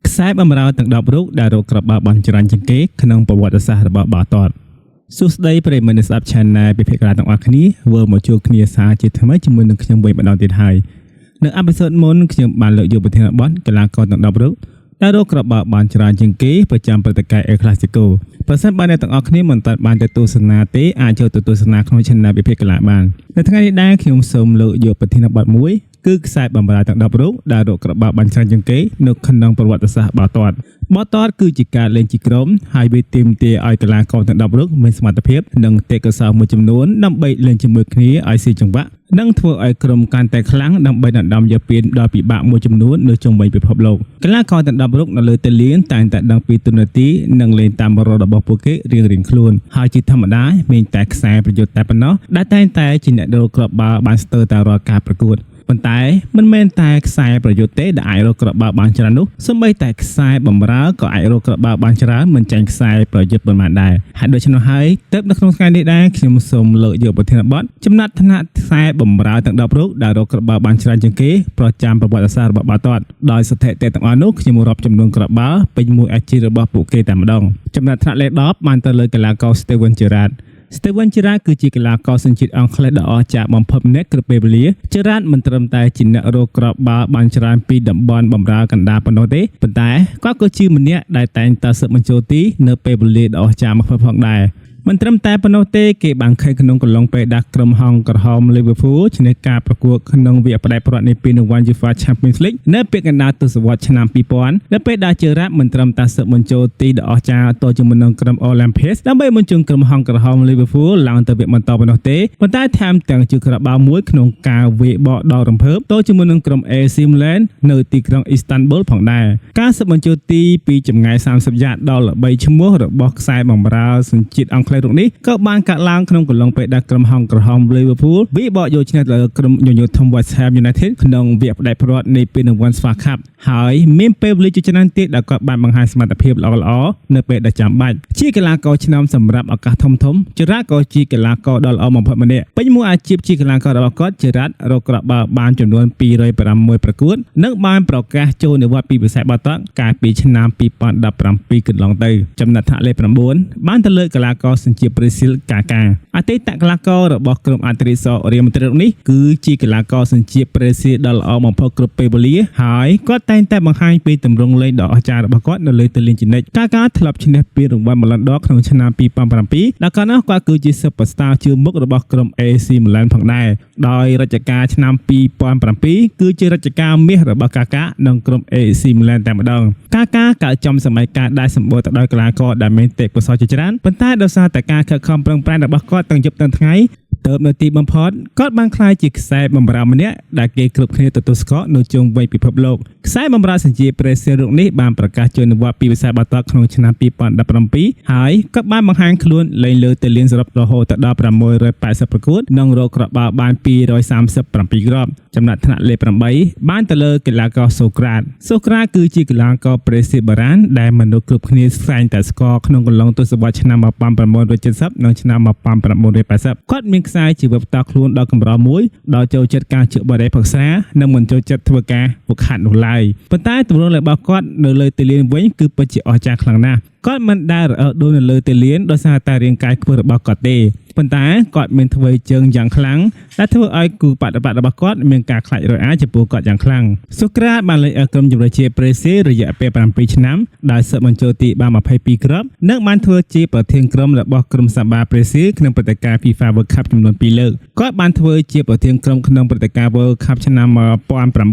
ខ្សែបម្រើទាំង10រូបដែលរកគ្រាប់បាល់បានច្រើនជាងគេក្នុងប្រវត្តិសាស្ត្ររបស់បាល់ទាត់សួស្តីប្រិយមិត្តអ្នកស្ដាប់ Channel ពិភាក្សាទាំងអស់គ្នាវិលមកជួបគ្នាសារជាថ្មីជាមួយនឹងខ្ញុំវិញម្ដងទៀតហើយនៅepisode មុនខ្ញុំបានលើកយកប្រធានបទកីឡាករទាំង10រូបដែលរកគ្រាប់បាល់បានច្រើនជាងគេប្រចាំព្រឹត្តិការណ៍ El Clasico ប្រសិនបើអ្នកទាំងអស់គ្នាមិនទាន់បានទៅទស្សនាទេអាចចូលទៅទស្សនាក្នុង Channel វិភាគកីឡាបាននៅថ្ងៃនេះដែរខ្ញុំសូមលើកយកប្រធានបទមួយគឺខ្សែបម្រើទាំង10រូបដែលរកគ្រាប់បាល់បានច្រើនជាងគេនៅក្នុងប្រវត្តិសាស្ត្របាល់ទាត់បាល់ទាត់គឺជាការលេងជាក្រុមហើយវាទាមទារឲ្យកីឡាករទាំង10រូបមានសមត្ថភាពនិងទេពកោសល្យមួយចំនួនដើម្បីលេងជាមួយគ្នាឲ្យស៊ីចង្វាក់និងធ្វើឲ្យក្រុមកាន់តែខ្លាំងដើម្បីដណ្ដើមយកពានដ៏ពិបាកមួយចំនួននៅជុំវិញពិភពលោកកីឡាករទាំង10រូបនៅលើទីលានតែងតែដឹងពីតួនាទីនិងលេងតាមររបស់ពួកគេរៀងៗខ្លួនហើយជាធម្មតាមានតែខ្សែប្រយុទ្ធតែប៉ុណ្ណោះដែលតែងតែជាអ្នករកគ្រាប់បាល់បានស្ទើរតែរាល់ការប្រកួតប៉ុន្តែមិនមែនតែខ្សែប្រយុទ្ធទេដែលអាចរកគ្រាប់បាល់បានច្រើននោះសូម្បីតែខ្សែបម្រើក៏អាចរកគ្រាប់បាល់បានច្រើនមិនចាញ់ខ្សែប្រយុទ្ធប៉ុន្មានដែរហើយដូច្នោះហើយទើបនៅក្នុងថ្ងៃនេះដែរខ្ញុំសូមលើកយកប្រធានបទចំណាត់ថ្នាក់ខ្សែបម្រើទាំង10រូបដែលរកគ្រាប់បាល់បានច្រើនជាងគេប្រចាំប្រវត្តិសាស្ត្ររបស់បាល់ទាត់ដោយស្ថិតិទាំងអស់នោះខ្ញុំរាប់ចំនួនគ្រាប់បាល់ពេញមួយអាជីពរបស់ពួកគេតែម្ដងចំណាត់ថ្នាក់លេខ10បានទៅលើកីឡាករ Steven Gerrard។ Steven Gerrard គឺជាកីឡាករសញ្ជាតិអង់គ្លេសដ៏អស្ចារ្យបំផុតម្នាក់គ្រប់ពេលវេលា Gerrard មិនត្រឹមតែជាអ្នករកគ្រាប់បាល់បានច្រើនពីតំបន់បម្រើកណ្ដាលប៉ុណ្ណោះទេប៉ុន្តែគាត់ក៏ជាម្នាក់ដែលតែងតែស៊ើបបញ្ចូលទីនៅពេលវេលាដ៏អស្ចារ្យបំផុតផងដែរមិនត្រឹមតែប៉ុណ្ណោះទេគេបានឃើញក្នុងកន្លងពេលដែលក្រុមហង្សក្រហម Liverpool ឈ្នះការប្រកួតក្នុងវគ្គផ្ដាច់ព្រ័ត្រនៃពានរង្វាន់ UEFA Champions League នៅពាក់កណ្ដាលទសវត្សរ៍ឆ្នាំ2000នៅពេលដែល Gerrard មិនត្រឹមតែស៊ើបបញ្ចូលទីដ៏អស្ចារ្យតជាមួយនឹងក្រុម Olympique ដើម្បីបញ្ជូនក្រុមហង្សក្រហម Liverpool ឡើងទៅវគ្គបន្តប៉ុណ្ណោះទេប៉ុន្តែថែមទាំងជាគ្រាប់បាល់មួយក្នុងការវាយបកដ៏រំភើបតជាមួយនឹងក្រុម AC Milan នៅទីក្រុង Istanbul ផងដែរការស៊ើបបញ្ចូលទីពីចម្ងាយ30យ៉ាតដ៏ល្បីឈ្មោះរបស់ខ្សែបម្រើសញ្ជាតិអង់គ្លេសរូបនេះក៏បានកាត់ឡើងក្នុងកន្លងពេលដែលក្រុមហង្សក្រហម Liverpool វាយបកយកឈ្នះលើក្រុមញញួរធំ West Ham United ក្នុងវគ្គផ្ដាច់ព្រ័ត្រនៃពានរង្វាន់ FA Cup ហើយមានពេលវេលាជាច្រើនទៀតដែលគាត់បានបង្ហាញសមត្ថភាពល្អៗនៅពេលដែលចាំបាច់ជាកីឡាករឆ្នើមសម្រាប់ឱកាសធំធំ Gerrard ក៏ជាកីឡាករដ៏ល្អបំផុតម្នាក់ពេញមួយអាជីពជាកីឡាកររបស់គាត់ Gerrard រកគ្រាប់បាល់បានចំនួន206ប្រកួតនិងបានប្រកាសចូលនិវត្តន៍ពីវិស័យបាល់ទាត់កាលពីឆ្នាំ2017កន្លងទៅចំណាត់ថ្នាក់លេខ9បានទៅលើកីឡាករសញ្ជាតិប្រេស៊ីលកាកាអតីតកីឡាកររបស់ក្រុមអាត្រិសរៀលម៉ាឌ្រីតនេះគឺជាកីឡាករសញ្ជាតិប្រេស៊ីលដ៏ល្អបំផុតគ្រប់ពេលវេលាហើយគាត់តែងតែបង្ហាញពីទម្រង់លេងដ៏អស្ចារ្យរបស់គាត់នៅលើទីលានជានិច្ចកាកាធ្លាប់ឈ្នះពានរង្វាន់ Ballon d'Or ក្នុងឆ្នាំ2007ដែលកាលនោះគាត់គឺជា Superstar ជើងមុខរបស់ក្រុម AC Milan ផងដែរដោយរជ្ជកាលឆ្នាំ2007គឺជារជ្ជកាលមាសរបស់កាកានិងក្រុម AC Milan តែម្ដងកាកាកើតចំសម័យកាលដែលសម្បូរទៅដោយកីឡាករដែលមានទេពកោសល្យជាច្រើនប៉ុន្តែដោយសារតែការខិតខំប្រឹងប្រែងរបស់គាត់ទាំងយប់ទាំងថ្ងៃទៅនៅទីបំផុតគាត់បានក្លាយជាខ្សែបម្រើម្នាក់ដែលគេគ្រប់គ្នាទទួលស្គាល់នៅជុំវិញពិភពលោកខ្សែបម្រើសញ្ជាតិប្រេស៊ីលរូបនេះបានប្រកាសចូលនិវត្តន៍ពីវិស័យបាល់ទាត់ក្នុងឆ្នាំ2017ហើយគាត់បានបង្ហាញខ្លួនលេងលើទីលានសរុបរហូតដល់680ប្រកួតនិងរកគ្រាប់បាល់បាន237គ្រាប់ចំណាត់ថ្នាក់លេខ8បានទៅលើកីឡាករសូក្រាតសូក្រាតគឺជាកីឡាករប្រេស៊ីលបារាំងដែលមនុស្សគ្រប់គ្នាស្វែងតែស្គាល់ក្នុងកន្លងទសវត្សរ៍ឆ្នាំ1970និងឆ្នាំ1980គាត់មានខ្សែជីវិតផ្ទាល់ខ្លួនដ៏កម្រមួយដោយចូលចិត្តការជក់បារីផឹកស្រានិងមិនចូលចិត្តធ្វើការវឹកហាត់នោះឡើយប៉ុន្តែទម្រង់របស់គាត់នៅលើទីលានវិញគឺពិតជាអស្ចារ្យខ្លាំងណាស់គាត់មិនដែលរអិលដួលនៅលើទីលានដោយសារតែរាងកាយខ្ពស់របស់គាត់ទេប៉ុន្តែគាត់មានធ្វើជើងយ៉ាងខ្លាំងដែលធ្វើឲ្យគូបដិបត្តិរបស់គាត់មានការខ្លាចរអាចំពោះគាត់យ៉ាងខ្លាំងសូក្រាតបានលេងឲ្យក្រុមជម្រើសជាតិប្រេស៊ីលរយៈពេល7ឆ្នាំដោយស៊ើបបញ្ចូលទីបាន22គ្រាប់និងបានធ្វើជាប្រធានក្រុមរបស់ក្រុមសាបាប្រេស៊ីលក្នុងព្រឹត្តិការណ៍ FIFA World Cup ចំនួន2លើកគាត់បានធ្វើជាប្រធានក្រុមក្នុងព្រឹត្តិការណ៍ World Cup ឆ្នាំ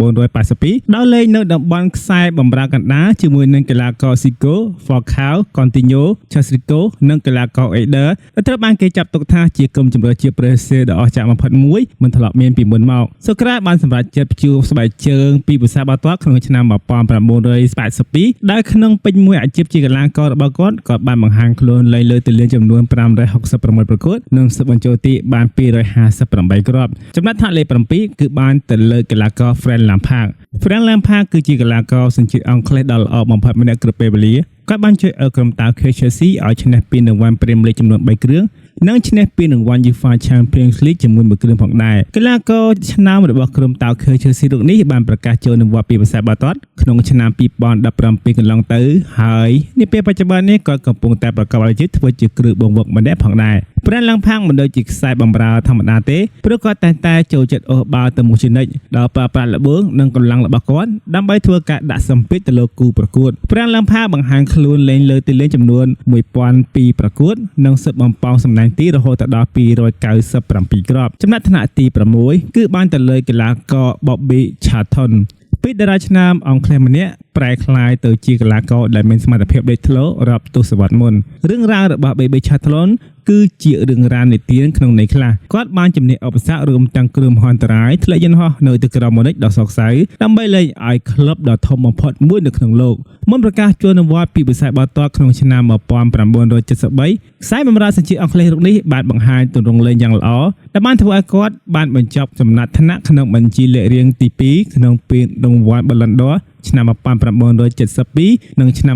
1982ដោយលេងនៅតំបន់ខ្សែបម្រើកណ្ដាលជាមួយនឹងកីឡាករ Zico, Falcao, Coutinho, Churrasco និងកីឡាករ Eder ដែលត្រូវបានគេចាត់ទុកថាជាក្រុមជម្រើសជាតិប្រេស៊ីលដ៏អស្ចារ្យបំផុតមួយមិនធ្លាប់មានពីមុនមកសូក្រាបានសម្រេចចិត្តព្យួរស្បែកជើងពីវិស័យបាល់ទាត់ក្នុងឆ្នាំ1982ដែលក្នុងពេញមួយអាជីពជាកីឡាកររបស់គាត់គាត់បានបង្ហាញខ្លួនលេងលើទីលានចំនួន566ប្រកួតនិងស៊ើបបញ្ចូលទីបាន258គ្រាប់ចំណាត់ថ្នាក់លេខ7គឺបានទៅលើកីឡាករ Frank Lampard។ Frank Lampard គឺជាកីឡាករសញ្ជាតិអង់គ្លេសដ៏ល្អបំផុតម្នាក់គ្រប់ពេលវេលាគាត់បានជួយឲ្យក្រុមតាវ Chelsea ឲ្យឈ្នះពានរង្វាន់ Premier League ចំនួន3គ្រឿង។ និងឈ្នះពានរង្វាន់ UEFA Champions League ជាមួយមួយគ្រឿងផងដែរកីឡាករឆ្នើមរបស់ក្រុមតៅខើ Chelsea រូបនេះបានប្រកាសចូលនិវត្តន៍ពីវិស័យបាល់ទាត់ក្នុងឆ្នាំ2017កន្លងទៅហើយនាពេលបច្ចុប្បន្ននេះគាត់កំពុងតែប្រកបអាជីពធ្វើជាគ្រូបង្វឹកម្នាក់ផងដែរប្រានឡើងផាងមិនដូចជាខ្សែបម្រើធម្មតាទេព្រោះគាត់តែងតែចូលចិត្តអូសបាល់ទៅមុខជានិច្ចដល់ប្រើប្រាស់ល្បឿននិងកម្លាំងរបស់គាត់ដើម្បីធ្វើការដាក់សម្ពាធទៅលើគូប្រកួតប្រានឡើងផាងបង្ហាញខ្លួនលេងលើទីលានចំនួន1002ប្រកួតនិងស៊ើបបំពងសំណាញ់ទីរហូតដល់297គ្រាប់ចំណែកថ្នាក់ទី6គឺបានទៅលើកីឡាករ Bobby Charlton ពីតារាឆ្នើមអង់គ្លេសម្នាក់ប្រែក្លាយទៅជាកីឡាករដែលមានសមត្ថភាពលេចធ្លោរាប់ទសវត្សរ៍មុនរឿងរ៉ាវរបស់ Bobby Charlton គឺជារឿងរ៉ាវនិទានក្នុងន័យខ្លះគាត់បានជំនះឧបសគ្គរួមទាំងគ្រោះមហន្តរាយធ្លាក់យន្តហោះនៅទីក្រុងម៉ូនិកដ៏សោកសៅដើម្បីលេងឲ្យក្លឹបដ៏ធំបំផុតមួយនៅក្នុងលោកមុនប្រកាសចូលនិវត្តន៍ពីវិស័យបាល់ទាត់ក្នុងឆ្នាំ1973ខ្សែបម្រើសញ្ជាតិអង់គ្លេសរូបនេះបានបង្ហាញទម្រង់លេងយ៉ាងល្អដែលបានធ្វើឲ្យគាត់បានបញ្ចប់ចំណាត់ថ្នាក់ក្នុងបញ្ជីលេខរៀងទី2ក្នុងពានរង្វាន់ Ballon d'Or ឆ្នាំ1972និងឆ្នាំ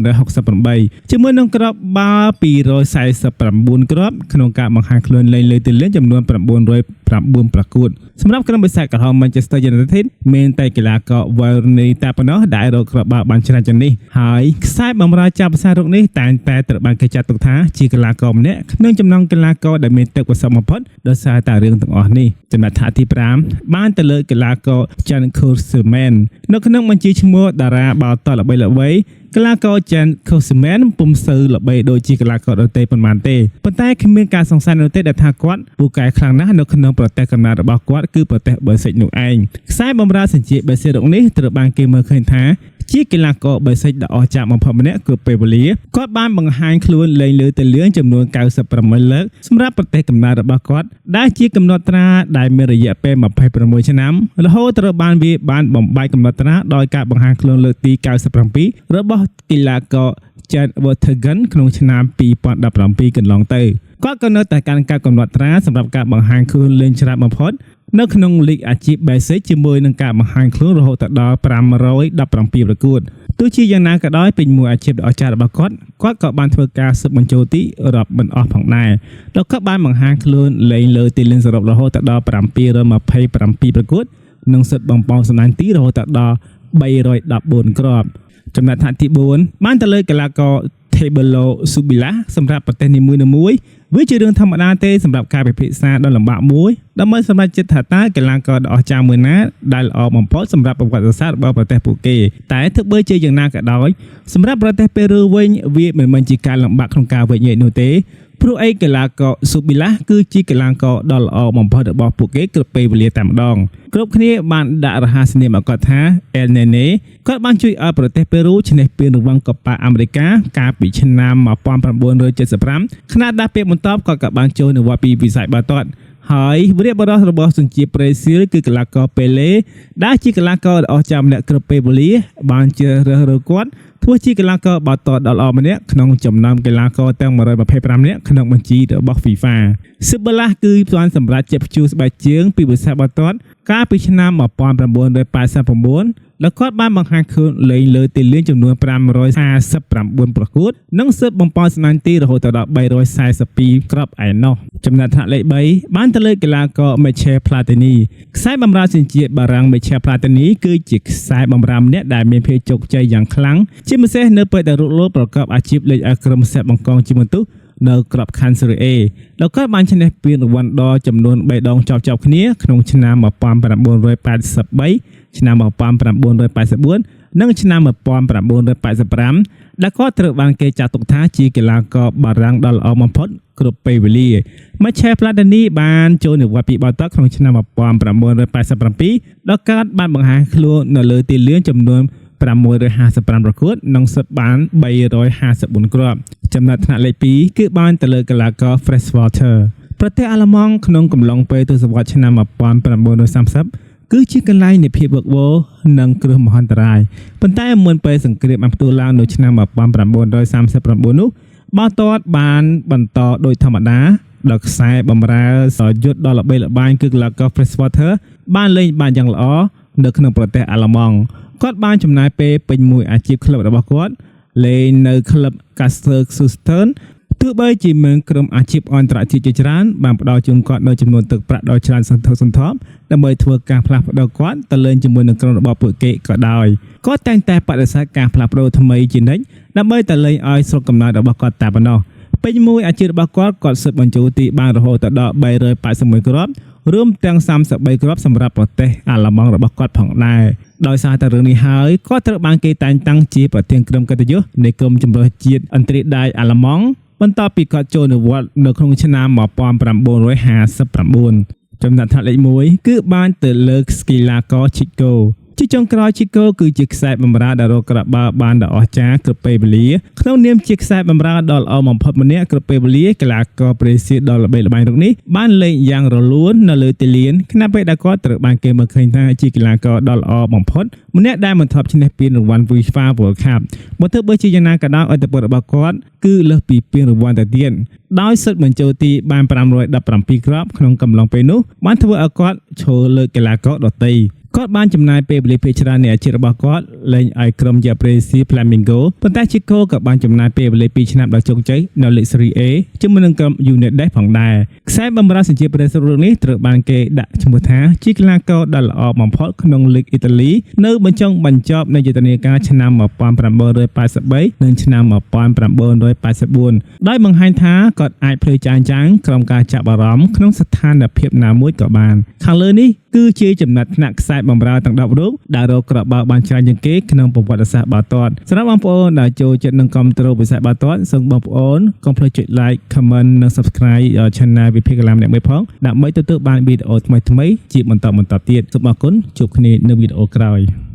1968ជាមួយនឹងគ្រាប់បាល់249គ្រាប់ក្នុងការបង្ហាញខ្លួនលេងលើទីលានចំនួន909ប្រកួតសម្រាប់ក្រុមបិសាចក្រហម Manchester United មានតែកីឡាករ Wayne Rooney តែប៉ុណ្ណោះដែលរកគ្រាប់បាល់បានច្រើនជាងនេះហើយខ្សែបម្រើចាប់ផ្សាយរូបនេះតែងតែត្រូវបានគេចាត់ទុកថាជាកីឡាករម្នាក់ក្នុងចំណោមកីឡាករដែលមានទឹកប្រសពបំផុតដោយសារតែរឿងទាំងអស់នេះចំណាត់ថ្នាក់ទី5បានទៅលើកីឡាករ Jan Koeseman នៅក្នុងបញ្ជីឈ្មោះតារាបាល់ទាត់ល្បីៗកីឡាករ Jan Koeseman ពុំសូវល្បីដូចជាកីឡាករដទៃប៉ុន្មានទេប៉ុន្តែគ្មានការសង្ស័យនោះទេដែលថាគាត់ពូកែខ្លាំងណាស់នៅក្នុងប្រទេសកំណើតរបស់គាត់គឺប្រទេសបែលហ្សិកនោះឯងខ្សែបម្រើសញ្ជាតិបែលហ្សិករូបនេះត្រូវបានគេមើលឃើញថាជាកីឡាករបេសិកដ៏អស្ចារ្យបំផុតម្នាក់គ្រប់ពេលវេលាគាត់បានបង្ហាញខ្លួនលេងលើទីលានចំនួន98លើកសម្រាប់ប្រទេសកំណើតរបស់គាត់ដែលជាកំណត់ត្រាដែលមានរយៈពេល26ឆ្នាំរហូតត្រូវបានវាបានបំបែកកំណត់ត្រាដោយការបង្ហាញខ្លួនលើកទី97របស់កីឡាករ Jan Vertonghen ក្នុងឆ្នាំ2017កន្លងទៅគាត់ក៏នៅតែកាន់កាប់កំណត់ត្រាសម្រាប់ការបង្ហាញខ្លួនលេងច្រើនបំផុតនៅក្នុងលីកអាជីព Basic ជាមួយនឹងការបង្ហាញខ្លួនរហូតដល់517ប្រកួតទោះជាយ៉ាងណាក៏ដោយពេញមួយអាជីពដ៏អស្ចារ្យរបស់គាត់គាត់ក៏បានធ្វើការស៊ើបបញ្ចូលទីរាប់មិនអស់ផងដែរដោយគាត់បានបង្ហាញខ្លួនលេងលើទីលានសរុបរហូតដល់727ប្រកួតនិងសិទ្ធិបំពងសំណាញ់ទីរហូតដល់314គ្រាប់ចំណែកថ្នាក់ទី4បានទៅលើកីឡាករ Thibaut Subila សម្រាប់ប្រទេសនីមួយៗវាជារឿងធម្មតាទេសម្រាប់ការពិភាក្សាដ៏លំបាកមួយដើម្បីសម្រេចចិត្តថាតើកីឡាករដ៏អស្ចារ្យមួយណាដែលល្អបំផុតសម្រាប់ប្រវត្តិសាស្ត្ររបស់ប្រទេសពួកគេតែទោះបីជាយ៉ាងណាក៏ដោយសម្រាប់ប្រទេសពេរូវិញវាមិនមែនជាការលំបាកក្នុងការវែកញែកនោះទេព្រោះអីកីឡាករស៊ូប៊ីឡាគឺជាកីឡាករដ៏ល្អបំផុតរបស់ពួកគេគ្រប់ពេលវេលាតែម្ដងគ្រប់គ្នាបានដាក់រហស្សនាមឲ្យគាត់ថាអែលណេណេគាត់បានជួយឲ្យប្រទេសពេរូឈ្នះពានរង្វាន់កប៉ាអាមេរិកាកាលពីឆ្នាំ1975ខណៈដែលពេលបន្ទាប់គាត់ក៏បានចូលនិវត្តន៍ពីវិស័យបាល់ទាត់ហើយវីរបុរសរបស់សញ្ជាតិប្រេស៊ីលគឺកីឡាករប៉េឡេដែលជាកីឡាករដ៏អស្ចារ្យម្នាក់គ្រប់ពេលវេលាបានជ្រើសរើសរើសគាត់ធ្វើជាកីឡាករបាល់ទាត់ដ៏ល្អម្នាក់ក្នុងចំណោមកីឡាករទាំង125នាក់ក្នុងបញ្ជីរបស់ FIFA ស៊ូបឡាគឺបានសម្រេចជាព្យួរស្បែកជើងពីវិស័យបាល់ទាត់កាលពីឆ្នាំ1989 ដែលគាត់បានបង្ហាញខ្លួនលេងលើទីលានចំនួន559ប្រកួតនិងស៊ើបបំពងស្នាញ់ទីរហូតដល់342គ្រាប់ឯណោះចំណែកថ្នាក់លេខ3បានទៅលើកីឡាករ Michel Platini ខ្សែបម្រើសញ្ជាតិបារាំង Michel Platini គឺជាខ្សែបម្រើម្នាក់ដែលមានភាពជោគជ័យយ៉ាងខ្លាំងជាពិសេសនៅពេលដែលរូបលោកប្រកបអាជីពលេងឲ្យក្រុមសេះបង្កងជាបន្ទុះនៅក្របខ័ណ្ឌសេរី A ដោយគាត់បានឈ្នះពានរង្វាន់ដ៏ចំនួន3ដងជាប់ៗគ្នាក្នុងឆ្នាំ1983ឆ្នាំ1984និងឆ្នាំ1985ដែលគាត់ត្រូវបានគេចាត់ទុកថាជាកីឡាករបារាំងដ៏ល្អបំផុតគ្រប់ពេលវេលា Michel Platini បានចូលនិវត្តន៍ពីបាល់ទាត់ក្នុងឆ្នាំ1987ដោយគាត់បានបង្ហាញខ្លួននៅលើទីលានចំនួន655ប្រកួតនិងស៊ើបបាន354គ្រាប់ចំណែកថ្នាក់លេខ2គឺបានទៅលើកីឡាករ Fritz Walter ប្រទេសអាល្លឺម៉ង់ក្នុងកំឡុងពេលទសវត្សរ៍ឆ្នាំ1930គឺជាកន្លែងនៃភាពវឹកវរនិងគ្រោះមហន្តរាយប៉ុន្តែមុនពេលសង្គ្រាមបានផ្ទុះឡើងនៅឆ្នាំ1939នោះបាល់ទាត់បានបន្តដោយធម្មតាដល់ខ្សែបម្រើសយុទ្ធដ៏ល្បីល្បាញគឺកីឡាករ Fritz Walter បានលេងបានយ៉ាងល្អនៅក្នុងប្រទេសអាល្លឺម៉ង់គាត់បានចំណាយពេលពេញមួយអាជីពក្លឹបរបស់គាត់លេងនៅក្លឹប Kaiserslautern ទោះបីជាមានក្រុមអាជីពអន្តរជាតិជាច្រើនបានផ្ដល់ជូនគាត់នូវចំនួនទឹកប្រាក់ដ៏ច្រើនសន្ធឹកសន្ធាប់ដើម្បីធ្វើការផ្លាស់ប្ដូរគាត់ទៅលេងជាមួយនឹងក្រុមរបស់ពួកគេក៏ដោយគាត់តែងតែបដិសេធការផ្លាស់ប្ដូរថ្មីជានិច្ចដើម្បីតែលេងឲ្យស្រុកកំណើតរបស់គាត់តែប៉ុណ្ណោះពេញមួយអាជីពរបស់គាត់គាត់ស៊ុតបញ្ចូលទីបានរហូតដល់381គ្រាប់រួមទាំង33គ្រាប់សម្រាប់ប្រទេសអាល្លឺម៉ង់របស់គាត់ផងដែរដោយសារតែរឿងនេះហើយគាត់ត្រូវបានគេតែងតាំងជាប្រធានក្រុមកិត្តិយសនៃក្រុមជម្រើសជាតិអន្ត្រីដៃអាល្លឺម៉ង់បន្ទាប់ពីគាត់ចូលនិវត្តន៍នៅក្នុងឆ្នាំ1959ចំណាត់ថ្នាក់លេខ1គឺបានទៅលើកីឡាករឈីកូជាចុងក្រោយឈីកូគឺជាខ្សែបម្រើដែលរកគ្រាប់បាល់បានដ៏អស្ចារ្យគ្រប់ពេលវេលាក្នុងនាមជាខ្សែបម្រើដ៏ល្អបំផុតម្នាក់គ្រប់ពេលវេលាកីឡាករប្រេស៊ីលដ៏ល្បីល្បាញរូបនេះបានលេងយ៉ាងរលូននៅលើទីលានខណៈពេលដែលគាត់ត្រូវបានគេមើលឃើញថាជាកីឡាករដ៏ល្អបំផុតម្នាក់ដែលមិនធ្លាប់ឈ្នះពានរង្វាន់ FIFA World Cup បើទោះបីជាយ៉ាងណាក៏ដោយឥទ្ធិពលរបស់គាត់គឺលើសពីពានរង្វាន់ទៅទៀតដោយស៊ុតបញ្ចូលទីបាន517គ្រាប់ក្នុងកំឡុងពេលនោះបានធ្វើឲ្យគាត់ឈរលើកីឡាករដទៃគាត់បានចំណាយពេលវេលាភាគច្រើននៃអាជីពរបស់គាត់លេងឲ្យក្រុមជាប្រេស៊ី Flamengo ប៉ុន្តែជីកូក៏បានចំណាយពេលវេលា2ឆ្នាំដ៏ជោគជ័យនៅលីក Serie A ជាមួយនឹងក្រុម United ផងដែរខ្សែបម្រើសញ្ជាតិប្រេស៊ីលរូបនេះត្រូវបានគេដាក់ឈ្មោះថាជាកីឡាករដ៏ល្អបំផុតក្នុងលីកអ៊ីតាលីនៅបញ្ចុងបញ្ចប់នៃយុទ្ធនាការឆ្នាំ1983និងឆ្នាំ1984ដោយបង្ហាញថាគាត់អាចភ្លឺចាងចាងក្រោមការចាប់អារម្មណ៍ក្នុងស្ថានភាពណាមួយក៏បានខាងលើនេះគឺជាចំណាត់ថ្នាក់ខ្សែបម្រើទាំង10រូបដែលរកគ្រាប់បាល់បានច្រើនជាងគេក្នុងប្រវត្តិសាស្ត្របាល់ទាត់សម្រាប់បងប្អូនដែលចូលចិត្តនឹងគ្រប់គ្រងវិស័យបាល់ទាត់សូមបងប្អូនកុំភ្លេចចុច like comment និង subscribe Channel វិភាគកាឡាម្នាក់មួយផងដើម្បីទទួលបានវីដេអូថ្មីៗជាបន្តបន្តទៀតសូមអរគុណជួបគ្នានៅវីដេអូក្រោយ។